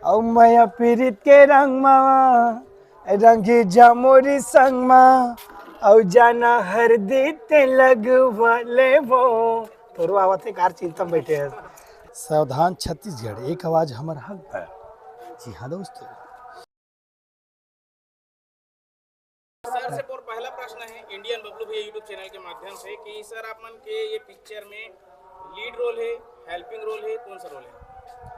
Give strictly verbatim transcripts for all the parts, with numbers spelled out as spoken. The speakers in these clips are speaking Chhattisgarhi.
अउ मया पीरित के रंग मा, रंगी जा मोरी संग मा, अउ जाना हरदी ते लगवा लेबो। तोरो आवत हे कार चिंता में बैठे है। सावधान छत्तीसगढ़, एक आवाज हमर हक बा। जी हाँ दोस्तों। सर से मोर पहला प्रश्न है इंडियन बबलू भैया YouTube चैनल के माध्यम से कि सर आप मन के ये पिक्चर में लीड रोल है, हेल्पिंग रोल है, कौन सा रोल है?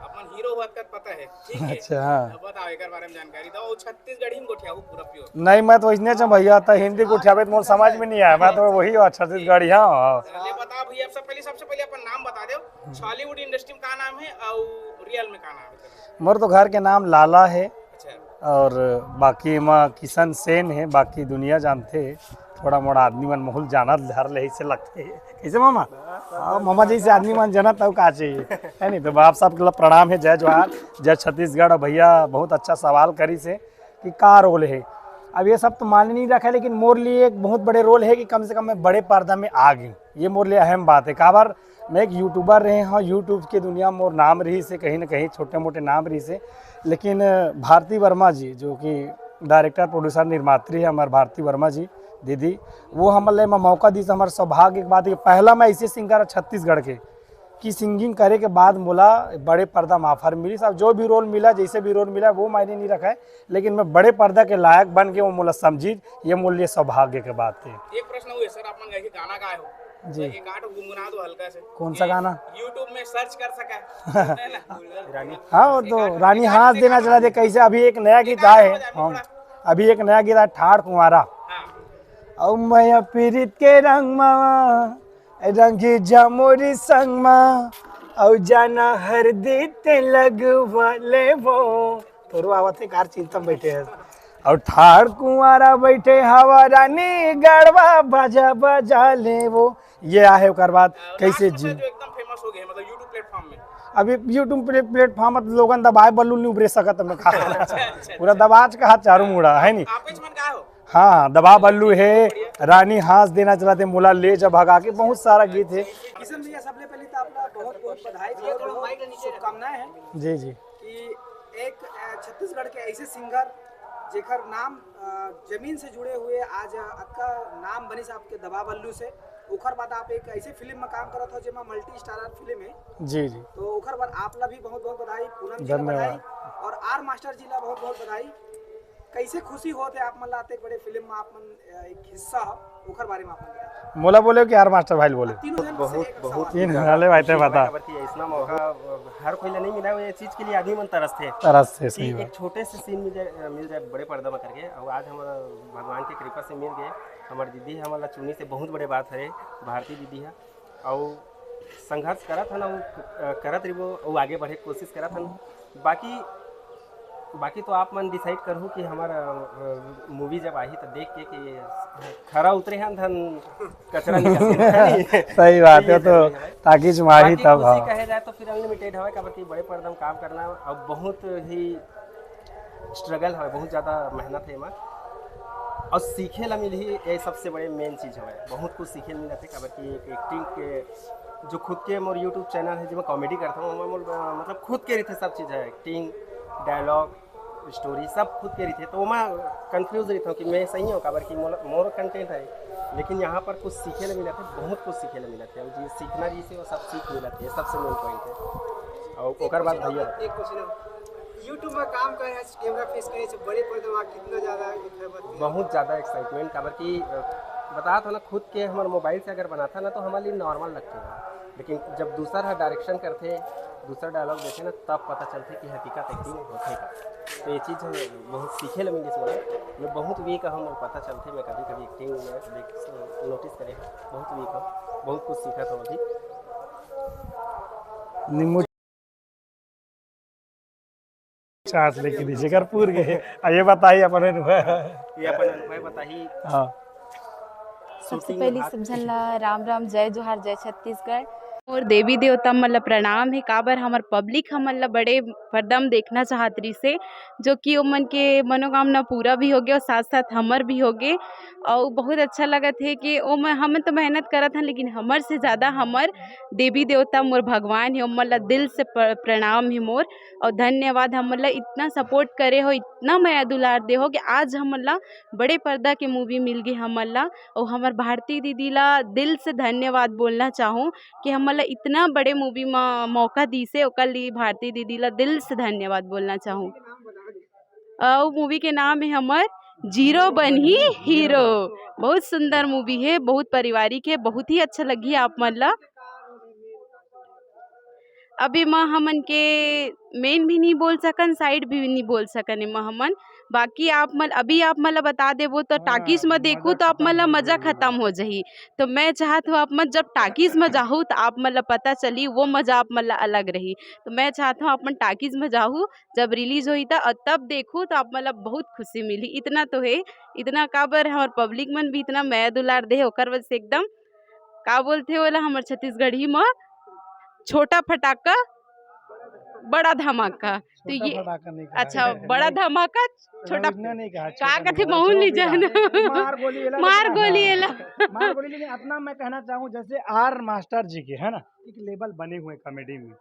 आप मन हीरो हुआ का पता है, ठीक है? अच्छा, हाँ। अब बताओ एक बारे में जानकारी दो। और छत्तीसगढ़ी में गोठिया हो पूरा प्योर। नहीं, मैं तो वैसने च भैया, त हिंदी गोठियाबे त मोर समझ में नहीं आया, मैं तो वही हूँ, छत्तीसगढ़िया हूँ। चलिए बताओ भैया, सबसे पहले, सबसे पहले अपन नाम बता दो, हॉलीवुड इंडस्ट्री में का नाम है और रियल में का नाम है? मोर तो घर के नाम लाला है। अच्छा। और बाकी एमा किशन सेन है, बाकी दुनिया जानथे। थोड़ा मोड़ा आदमी मन महूल जानत धर ले से लगथे। कैसे मामा? हाँ, मामा जैसे आदमी मन जानत अउ का चाहिए, है नहीं? तो आप सबके लिए प्रणाम है, जय जोहार, जय छत्तीसगढ़। और भैया बहुत अच्छा सवाल करिस हे कि का रोल है। अब ये सब तो मायने नहीं रखा है, लेकिन मोर लिए एक बहुत बड़े रोल है कि कम से कम मैं बड़े पर्दा में आ गई। ये मोर लिए अहम बात है। काबर मैं एक यूट्यूबर रहे हूँ, YouTube के दुनिया में मोर नाम रहिस हे, कहीं ना कहीं छोटे मोटे नाम रहिस हे, लेकिन भारती वर्मा जी जो कि डायरेक्टर, प्रोड्यूसर, निर्मात्री है हमार भारती वर्मा जी दीदी, वो हमन ला एमा मौका दिस। हमार सौभाग्य के बात है कि पहला मैं ऐसे सिंगर छत्तीसगढ़ के कि सिंगिंग करे के बाद मोला बड़े पर्दा में ऑफर मिलिस। अब जो भी रोल मिला, जैसे भी रोल मिला, वो मायने नहीं रखा है, लेकिन मैं बड़े पर्दा के लायक बन के वो मोला समझी, ये मोर लिए सौभाग्य के बात है। एक प्रश्न हुए सर, आप मन गाए के गाना गाए हो, जी। तो एक आध गुनगुना दो हल्का से। कौन सा गाना? YouTube में सर्च कर सका है। है ना? रानी। हाँ, वो तो रानी हाँस देना चला दे। कैसे अभी एक नया गीत आए है, हाँ, अभी एक नया गीत आया, ठाड़ कुंवारा। हाँ। अउ मया पीरित के रंग मा, रंगी जा मोरी संग मा, अउ जाना हरदी ते लगवा लेबो। तोरो आवत हे कार चिंता में बैठे है। अउ ठाड़ कुंवारा बैठे हवा रानी, गड़वा बाजा बजा लेबो। ये आहे ओकर बाद कैसे जी। जो एकदम फेमस हो गए मतलब YouTube प्लेटफॉर्म में। अभी YouTube प्ले-, प्लेटफॉर्म में लोगन दबाए बल्लू नहीं उबरे सकत, मैं कहा। अच्छा, अच्छा, पूरा अच्छा। दबाज कहा चारों मुड़ा, है नी? आप इसमें का हो? हाँ, दबा बल्लू है, रानी हाँस देना चला दे, मोला ले जा भगा के, बहुत सारा गीत है। किशन भैया, सबले पहले तो आपका बहुत बहुत बधाई, बहुत बहुत शुभकामनाएं हैं जी, जी। कि एक, अ, छत्तीसगढ़ के ऐसे सिंगर जेकर नाम, अ, जमीन से जुड़े हुए आज आपका नाम बनिस आपके दबा बल्लू से, ओकर बाद आप एक ऐसे फिल्म में काम करत हो जेमा मल्टी स्टारर फिल्म है। जी, जी। तो ओकर बाद आप ला भी बहुत बहुत बधाई, पूनम जी ला धन्यवाद। बधाई और आर मास्टर जी ला बहुत बहुत बधाई। कैसे खुशी होत हे आप मन ला अतेक बड़े फिल्म में आप मन, अ, एक हिस्सा हो, ओकर बारे में आप मन बताओ। मोला बोले कि आर मास्टर भाई ल बोले? तीनों जन से बहुत, एक बहुत सवाल। तीन वाले भाई ते बता। काबर कि ऐसना मौका हर कोई ला नहीं मिला, ये चीज के लिए आदमी मन तरसथे। तरसथे, कि सही एक बात। छोटे से सीन मिल जाए, मिल जाए बड़े पर्दा में करके, और आज हम भगवान की कृपा से मिल गए। हमारे दीदी हमन ला चुनी से बहुत बड़े बात हरे, भारती दीदी है। अउ संघर्ष करत हन, अउ, अ, करत रहिबो, अउ आगे बढ़े के कोशिश करत हन। बाकी, बाकी तो आप मन डिसाइड करहू कि हमार, अ, अ, मूवी जब आही, त देख के कि खरा उतरे हन, धन कचरा निकल के, है नी? सही बात है, ये तो जरूरी है। ताकि जमाही बाकी तब, खुशी हाँ। कहे जाए तो फिर अनलिमिटेड हवे, काबर कि बड़े पर्दा में काम करना अब बहुत ही स्ट्रगल हवे, बहुत ज़्यादा मेहनत हे एमा, अउ सीखे ला मिलही, ये सबसे बड़े मेन चीज़ हवे। बहुत कुछ सीखे ला मिलत हे, काबर कि एक एक्टिंग के जो खुद के मोर YouTube चैनल हे, जेमा कॉमेडी करथंव, ओमा मोर, अ, मतलब खुद के रहिथे सब चीज़ हे, एक्टिंग, डायलॉग, स्टोरी सब खुद के रहिथे, तो ओमा कन्फ्यूज रहिथंव कि मैं सही हूँ, काबर कि मोला, मोर कंटेंट हे, लेकिन यहाँ पर कुछ सीखे ला मिलत हे, बहुत कुछ सीखे ला मिलत हे, अउ जी सीखना रहिसे, वो सब सीख मिलत हे, सबसे मेन पॉइंट हे। अउ ओकर बाद भैया एक क्वेश्चन हे, YouTube में काम करे, कैमरा फेस करे से बड़े पर्दा में कितना ज्यादा एक है बात? बहुत ज्यादा एक्साइटमेंट, काबर कि, अ, बतात हंव ना, खुद के हमर मोबाइल से अगर बनाथन ना, तो हमर लिए नॉर्मल लगथे, लेकिन जब दूसर ह डायरेक्शन करथे, दूसर डायलॉग देथे ना, तब पता चलथे कि हकीकत एक्टिंग होथे का। तो ये चीज हम बहुत सीखे ला मिलिस मोला। मैं बहुत वीक हंव, मोला पता चलथे, मैं कभी-कभी एक्टिंग में देख, नोटिस करे हंव, बहुत वीक हंव, बहुत कुछ सीखत हंव अभी। नींबू चाट लेके दीजिए, घर पूर गए। आ, ये बताइए अपन अनुभव। ये अपन अनुभव बताइए। हाँ। सबसे पहली सब झन ला राम राम, जय जोहार, जय छत्तीसगढ़। और देवी देवता मन ला प्रणाम हे, काबर हमर पब्लिक हमन ला बड़े पर्दा म देखना चाहत रिहिसे, जो कि ओमन के मनोकामना पूरा भी होगे और साथ-साथ हमर भी होगे। और बहुत अच्छा लगत हे कि ओमन, हमन तो मेहनत करत हन, लेकिन हमर से ज़्यादा हमर देवी देवता, मोर भगवान हे, ओमन ला दिल से प-, प्रणाम हे मोर। और धन्यवाद, हमन ला इतना सपोर्ट करे हो, इतना मया दुलार दे हो कि आज हमन ला बड़े पर्दा के मूवी मिल गे हमन ला। और हमर भारती दीदी ला दिल से धन्यवाद बोलना चाहूँ कि हमन ला इतना बड़े मूवी म मौका दीसे, ओकर लिए भारती दीदी ला दिल से धन्यवाद बोलना चाहूँ। अउ मूवी के नाम हे हमर जीरो बनही हीरो। बहुत सुंदर मूवी हे, बहुत पारिवारिक हे, बहुत ही अच्छा लगही आप मन ला। अभी म हमन के मेन भी नहीं बोल सकन, साइड भी नहीं बोल सकन एमा हमन। बाकी आप मन, अभी आप मन ला बता देबो तो हाँ, टाकीज म मजा देखू तो आप मन ला खत्म मजा हो जाही। खत्म हो जाही। तो मैं चाहत हूँ आप मन जब टाकीज म जाहू तो आप मन ला पता चली, वो मजा आप मन ला अलग रही। तो मैं चाहत हूँ आप मन टाकीज म जाहू, जब रिलीज होही त, और तब देखू तो आप मन ला बहुत खुशी मिलही। इतना तो हे, इतना काबर हमर पब्लिक मन भी इतना मया दुलार दे हे, ओकर वजह से एकदम, का बोलथे ओला हमर छत्तीसगढ़ी म, छोटा फटाका बड़ा धमाका। तो छोटा ये फटाका नहीं कहा अच्छा, है। बड़ा नहीं, धमाका, छोटा उतना नहीं कहा, का छोटा कथे नहीं। महूं ली जाना। मार गोली एला मार लेकिन गोली हाँ, एला। मार गोली। लेकिन इतना मैं कहना चाहूँ, जैसे आर मास्टर जी के है ना, एक लेवल बने हुए कॉमेडी में,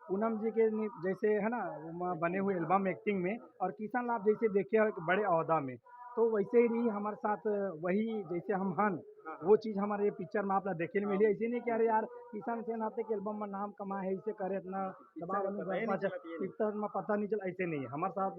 पूनम जी के नि-, जैसे है ना, वो म-, बने हुए एल्बम एक्टिंग में, और किशन लाल जैसे देखे हो एक बड़े औहदा में, तो वैसे ही रही हमारे साथ, वही जैसे हम हन, वो चीज़ हमारे ये पिक्चर में आप ला देखे मिली। ऐसे नहीं कि अरे यार, किशन सेन आते के एल्बम में नाम कमा है, इसे करे इतना दबाव पिक्चर में नहीं पता ही नहीं बनता, चलत ये नहीं। पिक्चर में पता नहीं चला, ऐसे नहीं। हमारे साथ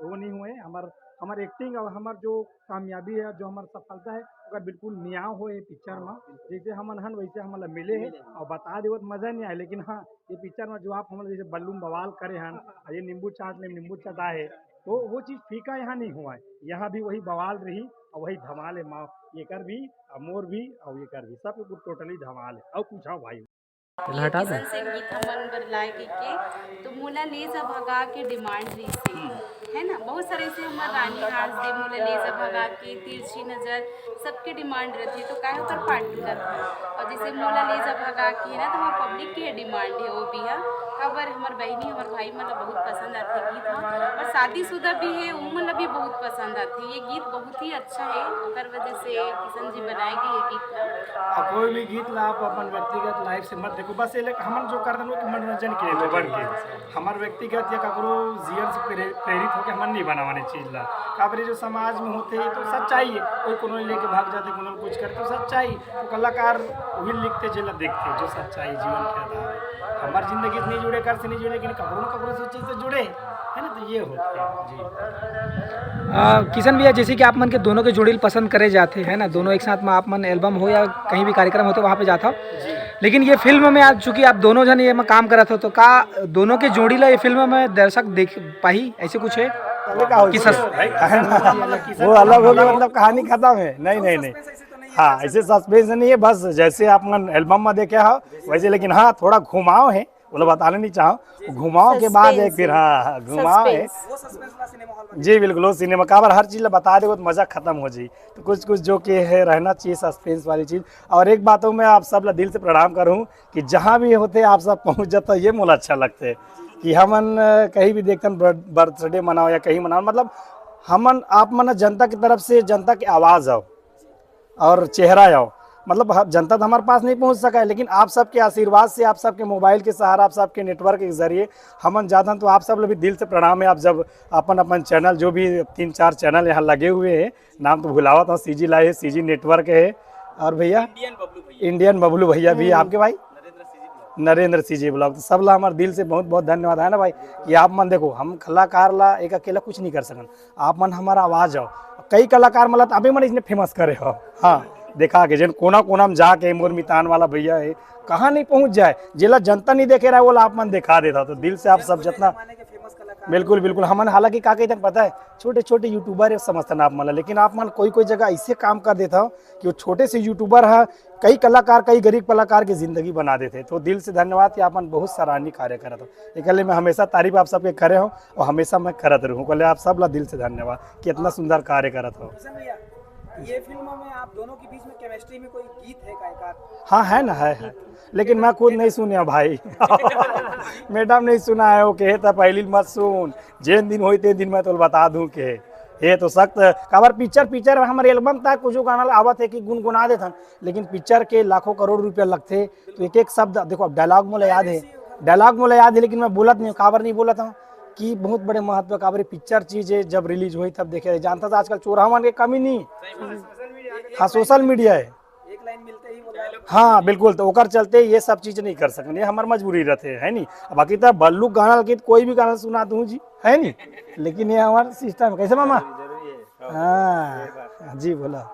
वो नहीं हुए, हमार, हमार एक्टिंग और हमार जो कामयाबी है, जो हमार सफलता है, ओकर बिल्कुल नियाव होए पिक्चर में। जैसे हमन हन, वैसे हमन ला मिले है। मिले हैं। और बता देवत मजा नहीं आए, लेकिन हाँ, ये पिक्चर में जो आप हमन जैसे बल्लू में बवाल करे हन, और ये नींबू चाट ले नींबू चटा है, तो वो चीज़ फीका यहाँ नहीं हुआ है। यहाँ भी वही बवाल रही और वही धमाल है। माँ, ये कर भी, और मोर भी, और ये कर भी, सब कुछ टोटली धमाल है। और पूछा भाई। चल हटा दे। किशन सेन गीत हमन बर लाए कहिके, तो मोला ले जा भगा के डिमांड रहिसे, है ना? बहुत सारे ऐसे हमर रानी हास दे, मोला ले जा भगा के, तिरछी नजर, सबके डिमांड रहिथे, तो काहे ओकर पार्ट टू लगथे? और जैसे मोला ले जा भगा के है ना, तो हमर पब्लिक के डिमांड है वो भी है। काबर हमर बहिनी, हमर भाई मन ला बहुत पसंद आथे गीत ह, और शादीशुदा भी है, उमन ला भी बहुत पसंद आथे। ये गीत बहुत ही अच्छा है, ओकर वजह से किशन जी बनाए गए ये गीत ला। आ, कोई भी गीत ला आप अपन व्यक्तिगत लाइफ से मत देखो, बस ये ले हमन जो करथन वो तो मनोरंजन के लिए बन के, हमार व्यक्तिगत या ककरो जीवन से प्रे-, प्रेरित होके हमन नहीं बनावन ये चीज ला। काबर ये जो समाज में होथे ये तो सच्चाई है, कोई कोनो लेके भाग जाथे, कोनो कुछ करथे तो सच्चाई, तो कलाकार वही लिखथे जेला देखथे, जो सच्चाई जीवन के आधार है। हमार जिंदगी से नहीं जुड़े, कर से नहीं जुड़े, लेकिन ककरो न ककरो से चीज से जुड़े, है ना, तो ये होथे जी। आ, किशन भैया, जैसे कि आप मन के दोनों के जोड़ी ल पसंद करे जाथे, है ना, दोनों एक साथ में आप मन एल्बम हो या कहीं भी कार्यक्रम होथे वहाँ पे जाता हो, जी। लेकिन ये फिल्म में आज चूंकि आप दोनों जन ये में काम करत हो, तो का दोनों के जोड़ी ला ये फिल्म में दर्शक देख पाही, ऐसे कुछ है? तबे का हो कि सस- वो अलग हो गया, मतलब कहानी खत्म है। नहीं, नहीं, नहीं। हाँ, ऐसे सस्पेंस नहीं है, बस जैसे आप मन एल्बम में देखे हो वैसे, लेकिन हाँ, थोड़ा घुमाव है, वो लोग बताना नहीं चाहो। घुमाव के बाद एक फिर, हाँ, हाँ, घुमाव है। सस्पेंस। वो सस्पेंस वाला सिनेमा हॉल बन जी, बिल्कुल, वो सिनेमा का बार हर चीज ला बता दे, वो तो मजा खत्म हो जाई। तो कुछ, कुछ जो कि है, रहना चाहिए सस्पेंस वाली चीज। और एक बात हो, मैं आप सब ला दिल से प्रणाम करूँ कि जहाँ भी होते, आप सब पहुँच जाता, ये मोला अच्छा लगते कि हमन, अ, कहीं भी देखतन, बर्थ-, बर्थडे मनाओ या कहीं मनाओ, मतलब, हमन, आप मन जनता की तरफ से, जनता की आवाज़ हो और चेहरा हो। मतलब, ह-, जनता तो हमारे पास नहीं पहुँच सका है, लेकिन आप सबके आशीर्वाद से, आप सबके मोबाइल के सहारा, आप सबके नेटवर्क के जरिए हमन जाथन। तो आप सब ला भी दिल से प्रणाम है। आप जब अपन, अपन चैनल, जो भी तीन चार चैनल यहाँ लगे हुए हैं, नाम तो भुलावत हूँ, सीजी लाइव है, सीजी नेटवर्क है, और भैया इंडियन बबलू भैया। इंडियन बबलू भैया भी, हम्म। आपके भाई Narendra CG blog. Narendra CG blog. तो सब ला हमारे दिल से बहुत बहुत धन्यवाद है ना भाई, कि आप मन देखो, हम कलाकार ला एक अकेला कुछ नहीं कर सकन, आप मन हमारा आवाज हो। कई कलाकार मन ला तो अभी मन इसने फेमस करे हो, हाँ, देखा के जेन कोना कोना में जाके मोर मितान वाला भैया है, कहाँ नहीं पहुँच जाए, जेला जनता नहीं देखे रहा, वो ला आप मन दिखा देता। तो दिल से आप सब जितना बिल्कुल, बिल्कुल। हमन हालांकि का कहिथन पता है, छोटे-छोटे यूट्यूबर है समझथन आप मन ला, लेकिन आप मन कोई-कोई जगह ऐसे काम कर देथव कि वो छोटे से यूट्यूबर ह, कई कलाकार, कई गरीब कलाकार की जिंदगी बना देथे। तो दिल से धन्यवाद कि आप मन बहुत सराहनीय कार्य करत हो। एकरे लिए मैं हमेशा तारीफ आप सबके करे हूँ और हमेशा मैं करत रहूँ। कहले आप सब ला दिल से धन्यवाद कि इतना सुंदर कार्य करत हो। ये फिल्म में आप दोनों के बीच में केमिस्ट्री में कोई गीत है, गायकार? हाँ, है ना, है, है। लेकिन मैं खुद नहीं सुने भाई। मैडम नहीं सुना है, वो कहे था पहली मत सुन, जेन दिन होई तेन दिन मैं तो बता दूं के। ये तो सख्त। काबर पिक्चर पिक्चर हमर एल्बम तक कुछ गाना आवत है कि गुनगुना देथन, लेकिन पिक्चर के लाखों करोड़ रुपया लगथे। तो एक एक शब्द देखो, अब डायलॉग मोला याद है, डायलॉग मोला याद है, लेकिन मैं बोलत नहीं हूँ। काबर नहीं बोलत हूँ कि बहुत बड़े महत्व, काबर पिक्चर चीज है, जब रिलीज होई तब देखे। जानता था आजकल चोरहा मन के कमी नहीं। हाँ, सोशल मीडिया है। एक लाइन मिलते ही बोला। हाँ, बिल्कुल। तो ओकर चलते ये सब चीज नहीं कर सकते, ये हमार मजबूरी रहते है नहीं। अब बाकी तो बल्लू गाना के कोई भी गाना सुना दूँ जी, है नहीं। लेकिन ये हमार सिस्टम है। कैसे मामा? हाँ जी, बोला।